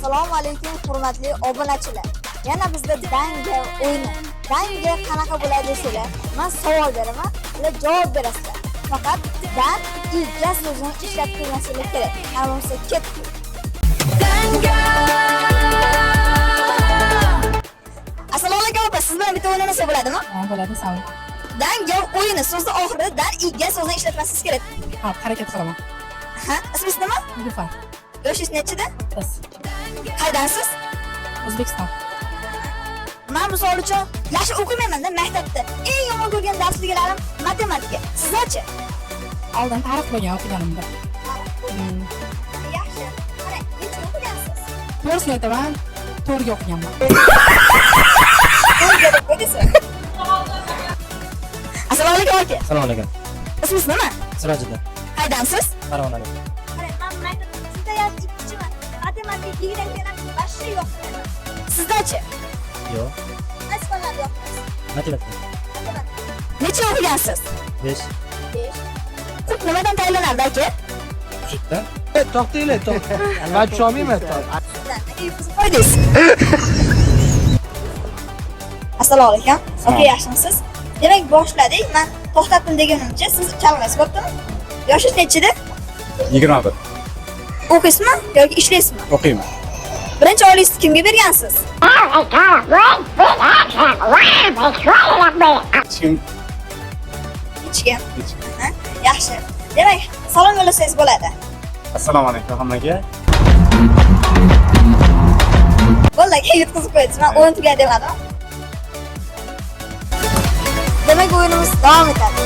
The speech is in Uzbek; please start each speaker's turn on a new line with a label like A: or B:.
A: Assalomu alaykum, hurmatli obunachilar. Yana bizda danga o'yini. Danga qanaqa bo'ladi desanglar, men savol beraman, sizlar javob berasizlar. Faqat dan и ga so'zini ishlatib qo'ymasliklar kerak. Ha bo'lmasa ketdik.
B: Danga.
A: Assalomu alaykum opa, siz bilan bitta o'ynamasa bo'ladimi?
C: Ha, bo'ladi, savol.
A: Danga o'yini so'zni oxirida dan и ga so'zini ishlatmasligingiz kerak.
C: Ha, harakat qilaman.
A: Ha, ismingiz nima?
C: Nilufar.
A: Yoshingiz nechida?
C: Biz.
A: Qaydansiz?
C: O'zbekiston.
A: Men misol uchun yaxshi o'qimayman-da maktabda. Eng yomon ko'rgan darsliklarim matematika. Sizlarchi?
C: Oldin tarix bo'lgan o'qiganimda.
A: Yaxshi. Qarang, necha o'qigansiz?
C: To'g'risini aytaman, to'rtga o'qiganman.
A: To'rtga deb qo'ydingiz. Assalomu alaykum aka.
D: Assalomu alaykum.
A: Ismingiz nima?
D: Sirojiddin.
A: Qaydansiz?
D: Farg'onadan.
A: Qarang, men maktabda juda yaxshi ikkinchiman. Matematika degan вообще yoqmayman. Sizlarchi?
D: Yo'q.
A: Qaysi fanlarni yoqmaysiz?
D: Matematika.
A: Matematika. Necha o'qigansiz?
D: 5.
A: 5. Qurt nimadan tayyorlanardi aka?
D: Sutdan.
E: To'xtanglar, to'xtang. Man tushunolmayman.
A: Sutdan. Aka, yutqizib qo'ydingiz. Assalomu alaykum. Aka, yaxshimisiz? Demak, boshladik. Men to'xtatdim deganimcha siz chalg'aysiz, bo'ptimi? Yoshingiz nechida?
F: 21.
A: O'qiysizmi yoki ishlaysizmi?
F: O'qiyman.
A: Birinchi oyligingizni kimga bergansiz?
F: Hech kim.
A: Hech kim.
F: Hech kim.
A: Aha, yaxshi. Demak, salom yo'llasangiz bo'ladi.
F: Assalomu alaykum hammaga.
A: Bo'ldi, aka, yutqizib qo'ydingiz. Men o'yin tugadi demadim. Demak, o'yinimiz davom etadi.